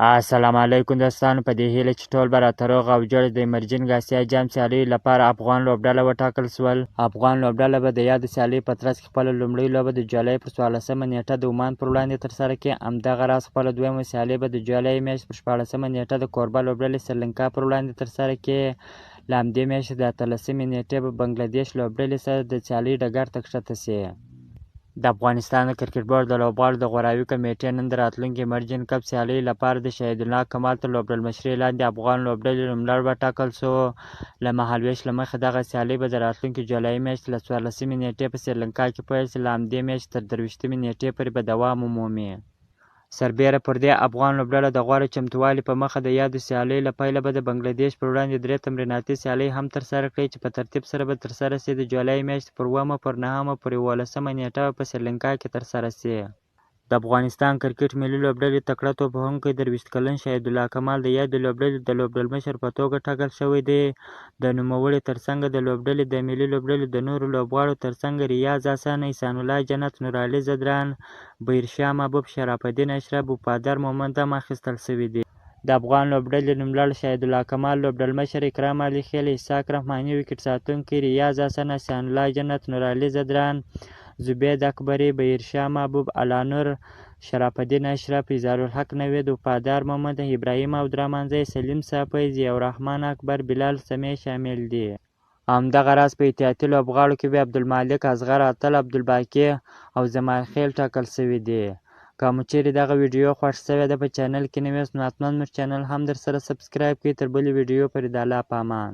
السلام علیکم دوستانو، په دې هیله چې ټول به راته روغ او جوړ. د ایمرجنګ اسیا جام سیالیو لپاره افغان لوبډله وټاکل شول. افغان لوبډله به د یادو سیالیو په ترڅ کې خپله لومړۍ لوبه د جولای پر 14مه نیټه د عمان پر وړاندې ترسره کړي. همدغه راز خپله دویمه سیالي به د جولای میاشتې پر 16مه نیټه د کوربه لوبډلې سریلانکا پر وړاندې ترسره کړي. له همدې میاشتې د 18مې نیټې به بنګله دېش لوبډلې سره د سیالۍ ډګر ته کښته شي. د افغانستان د کرکټ بورډ د لوبغاړو د غوراوي کمېټې نن د راتلونکي ایمرجنګ کپ سیالیو لپاره د شاهدالله کمال تر لوبډلمشرۍ لاندې افغان لوبډلې نوملړ وټاکل شو. له مهالوېش له مخې دغه سیالۍ به د راتلونکي جولای میاشتې له 14مې نیټې په سریلانکا کې پیل شي، له همدې میاشتې تر 23مې نیټې پورې به دوام ومومي. سربېره پر دې، افغان لوبډله د غوره چمتووالي په مخه د یادو سیالیو له پیله به د بنګله دېش پر وړاندې درې تمریناتي سیالۍ هم ترسره کړي، چې په ترتیب سره به ترسره شي. د جولای میاشتې پر 7مه، پر 9مه، پر 11مه نیټه به په سریلانکا کې ترسره شي. د افغانستان کرکټ ملي لوبډلې تکړه توپ وهونکی 23 کلن شاهدالله کمال د یادې لوبډلې د لوبډلمشر په توګه ټاکل شوی دی. د نوموړي ترڅنګ د لوبډلې د ملي لوبډلې د نورو لوبغاړو ترڅنګ ریاض حسن، احسان الله جنت، نورعلي ځدران، بهیرشاه محبوب، شرف الدین اشرف، وفادار مومند هم اخیستل شوي دي. د افغان لوبډلې نوملړ: شاهدالله کمال لوبډلمشر، اکرام علي خېل، اسحاق رحماني ویکټ ساتونکی، ریاض حسن، احسان الله جنت، نورعلي ځدران، زبید اکبري، بهیرشاه محبوب، الانور، شرف الدین اشرف، اظهارالحق نوید، وفادار مومند، ابراهیم عبدالرحمن زی، سلیم صافی، ضیاءالرحمن اکبر، بلال سمیع شامل دي. همدغه راز په احتیاطي لوبغاړو کې به عبدالمالک، اصغر اتل، عبدالباقي او زمان خېل ټاکل شوي دي. که مو چیرې دغه ویډیو خوښ شوې ده، په چینل کې نوي یاست، نو حتما مو چینل هم درسره سبسکرایب کړئ. تر بلې ویډیو پورې د الله په امان.